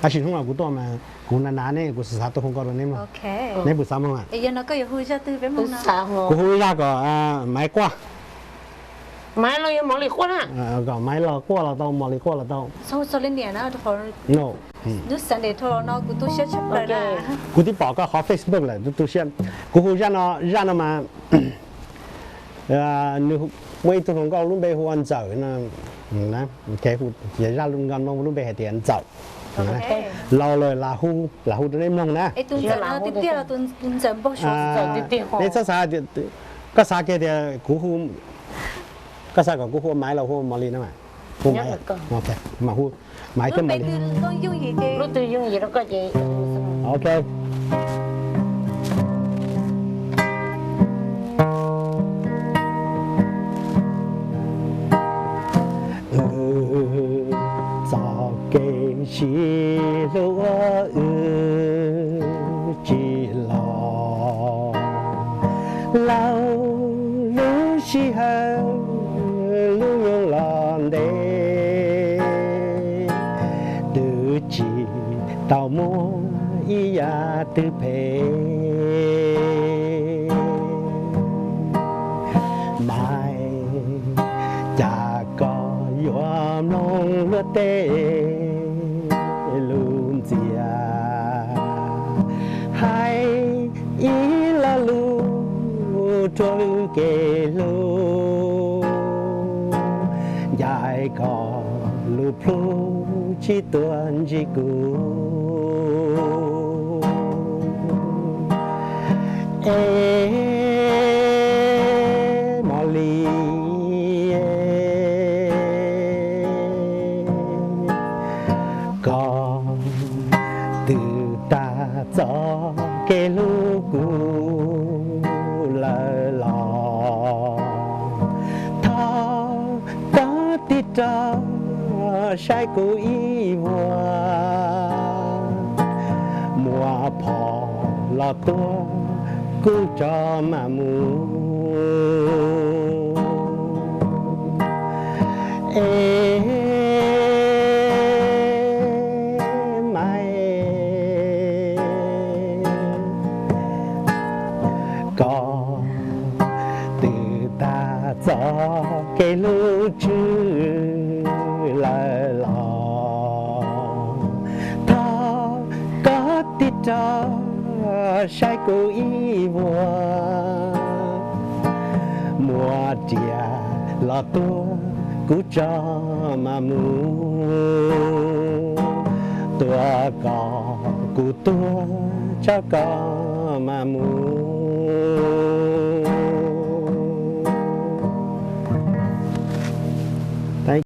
Tab sis hnub no kuv tuaj mas kuv na nav neb, kuv xav xav tuaj hu nkauj rau neb mloog. Neb puas xav mloog? Kuv hu zaj kom Maiv quaj, kom Maiv los quaj los tau, Mos Lis quaj los tau. Kuv twb pom koj qhov Facebook lawm, tu siab. Kuv hu zaj no, zaj no mas nws muaj ib tug hluas nkauj lub npe hu ua Ntxawm no, ces zaj nkauj no lub npe hais tias Ntxawm. Laus lawm lam hu rau neb mloog na. Nej txhob xav, koj xav kiag tias kuv, koj xav kom kuv hu ua Maiv los hu ua Mos Lis na. Hu Maiv, Maiv thiab Mos Lis. Ok. Wb txoj kev sib hlub uas wb tsis los, lawm lub sij hawm lub nyoog los ntev, twb tsis tau muaj ib yam twg phem. Maiv, cas koj yuav mloog luag tej lus ntxias, hais ib lo lus rhuav wb kev hlub, ncaim koj lub plhu tsis tuaj ntsib kuv. Es Mos Lis, koj twb tag txoj kev hlub kuv lawm los, thov koj tig rov saib kuv ib vuag, muaj phom los tuag kuv tso mam mus. Es Maiv, koj twb tag txoj kev hlub tswv lawm los, thov koj tig rov saib kuv ib vuag, muaj riam los tuag kuv tso mam mus, tuag kom kuv tuag tso koj mam mus.